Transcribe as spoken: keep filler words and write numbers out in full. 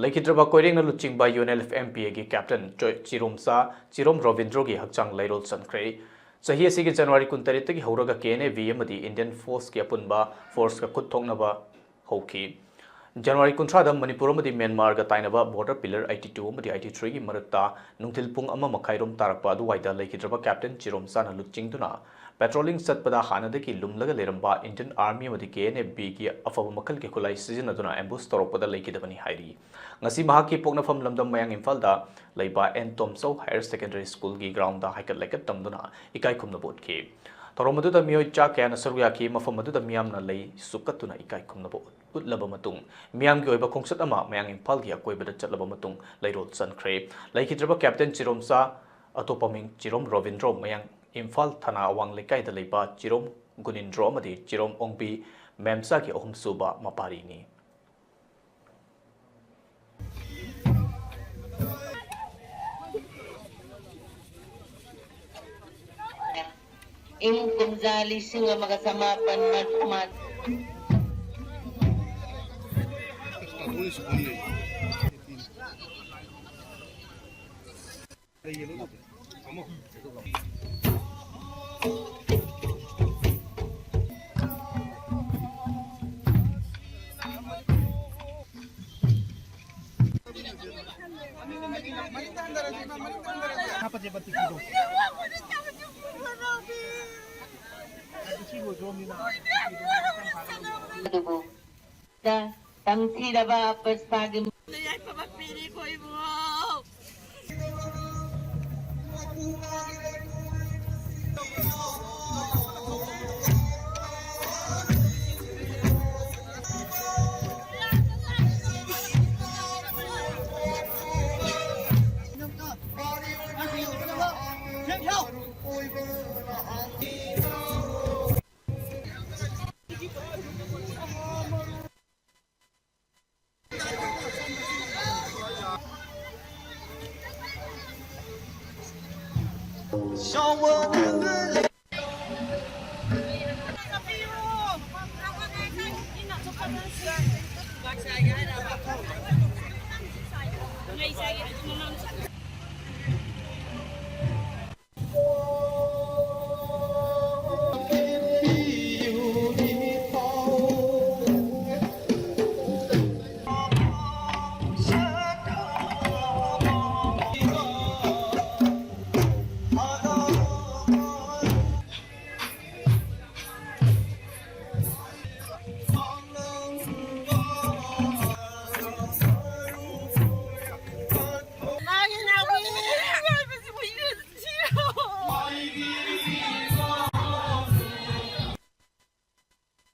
ꯂꯩꯈꯤꯗ꯭ꯔꯕ ꯀꯣꯏꯔꯦꯡꯅ ꯂꯨꯆꯤꯡꯕ UNLF MPAꯒꯤ captain ꯆꯣꯏ-, ꯆꯤꯔꯣꯝꯆꯥ ꯆꯤꯔꯣꯝ ꯔꯣꯕꯤꯟꯗ꯭ꯔꯣꯒꯤ ꯍꯛꯆꯥꯡ ꯂꯩꯔꯣꯜ ꯆꯟꯈ꯭ꯔꯦ꯫ ꯆꯍꯤ ꯑꯁꯤꯒꯤ January ꯀꯨꯟꯇꯔꯦꯠꯇꯒꯤ ꯍꯧꯔꯒ KNA-B ꯑꯃꯗꯤ Indian Forceꯀꯤ ꯑꯄꯨꯟꯕ forceꯀ ꯈꯨꯠ ꯊꯣꯛꯅꯕ ꯍꯧꯈꯤ꯫ January ꯀꯨꯟꯊ꯭ꯔꯥꯗ ꯃꯅꯤꯄꯨꯔ ꯑꯃꯗꯤ ꯃ꯭ꯌꯥꯟꯃꯥꯔꯒ ꯇꯥꯏꯅꯕ border pillar eighty two ꯑꯃꯗꯤ eighty three ꯒꯤ ꯃꯔꯛꯇ ꯅꯨꯡꯊꯤꯜ ꯄꯨꯡ ꯑꯃ ꯃꯈꯥꯏꯔꯣꯝ ꯇꯥꯔꯛꯄ ꯑꯗꯨꯋꯥꯏꯗ ꯂꯩꯈꯤꯗ꯭ꯔꯕ captain ꯆꯤꯔꯣꯝꯆꯥꯅ ꯂꯨꯆꯤꯡꯗꯨꯅ patrolling ꯆꯠꯄꯗ ꯍꯥꯟꯅꯗꯒꯤ ꯂꯨꯝꯂꯒ ꯂꯩꯔꯝꯕ Indian Army ꯑꯃꯗꯤ KNA-Bꯒꯤ ꯑꯐꯕ ꯃꯈꯜꯒꯤ ꯈꯨꯠꯂꯥꯏ ꯁꯤꯖꯤꯟꯅꯗꯨꯅ ambush ꯇꯧꯔꯛꯄꯗ ꯂꯩꯈꯤꯗꯕꯅꯤ ꯍꯥꯏꯔꯤ꯫ ꯉꯁꯤ ꯃꯍꯥꯛꯀꯤ ꯄꯣꯛꯅꯐꯝ ꯂꯝꯗꯝ ꯃꯌꯥꯡ ꯏꯝꯐꯥꯜꯗ ꯂꯩꯕ ꯑꯦꯟ ꯇꯣꯝꯆꯧ Higher Secondary Schoolꯒꯤ groundꯗ ꯍꯥꯏꯀꯠ ꯂꯩꯀꯠ ꯇꯝꯗꯨꯅ ꯏꯀꯥꯏ ꯈꯨꯝꯅꯕ ꯎꯠꯈꯤ꯫ ꯊꯧꯔꯝ ꯑꯗꯨꯗ ꯃꯤꯑꯣꯏ ꯆꯥ ꯀꯌꯥꯅ ꯁꯔꯨꯛ ꯌꯥꯈꯤ꯫ ꯃꯐꯝ ꯑꯗꯨꯗ ꯃꯤꯌꯥꯝꯅ ꯂꯩ ꯁꯨꯛꯀꯠꯇꯨꯅ ꯏꯀꯥꯏ ꯈꯨꯝꯅꯕ ꯎꯠ-, ꯎꯠꯂꯕ ꯃꯇꯨꯡ, ꯃꯤꯌꯥꯝꯒꯤ ꯑꯣꯏꯕ ꯈꯣꯡꯆꯠ ꯑꯃ ꯃꯌꯥꯡ ꯏꯝꯐꯥꯜꯒꯤ ꯑꯀꯣꯏꯕꯗ ꯆꯠꯂꯕ ꯃꯇꯨꯡ ꯂꯩꯔꯣꯜ ꯆꯟꯈ꯭ꯔꯦ꯫ ꯂꯩꯈꯤꯗ꯭ꯔꯕ captain ꯆꯤꯔꯣꯝꯆꯥ, ꯑꯇꯣꯞꯄ ꯃꯤꯡ ꯆꯤꯔꯣꯝ ꯔꯣꯕꯤꯟꯗ꯭ꯔꯣ, ꯃꯌꯥꯡ ꯏꯝꯐꯥꯜ ꯊꯅꯥ ꯑꯋꯥꯡ ꯂꯩꯀꯥꯏꯗ ꯂꯩꯕ ꯆꯤꯔꯣꯝ ꯒꯨꯅꯤꯟꯗ꯭ꯔꯣ ꯑꯃꯗꯤ ꯆꯤꯔꯣꯝ ꯑꯣꯡꯕꯤ ꯃꯦꯝꯆꯥꯒꯤ ꯑꯍꯨꯝꯁꯨꯕ ꯃꯄꯥꯔꯤꯅꯤ꯫ ꯏꯪ ꯀꯨꯝꯖꯥ ꯂꯤꯁꯤꯡ ꯑꯃꯒ ꯆꯃꯥꯄꯟ ꯃꯔꯤꯐꯨ ꯃꯥꯊꯣꯏ꯫ ꯑꯗꯨꯕꯨ ꯇꯝꯊꯤꯔꯕ ꯄꯨꯁꯄꯥꯒꯤ ꯌꯥꯏꯐꯕ ꯄꯤꯔꯤꯀꯣ ꯏꯕꯨꯡꯉꯣ꯫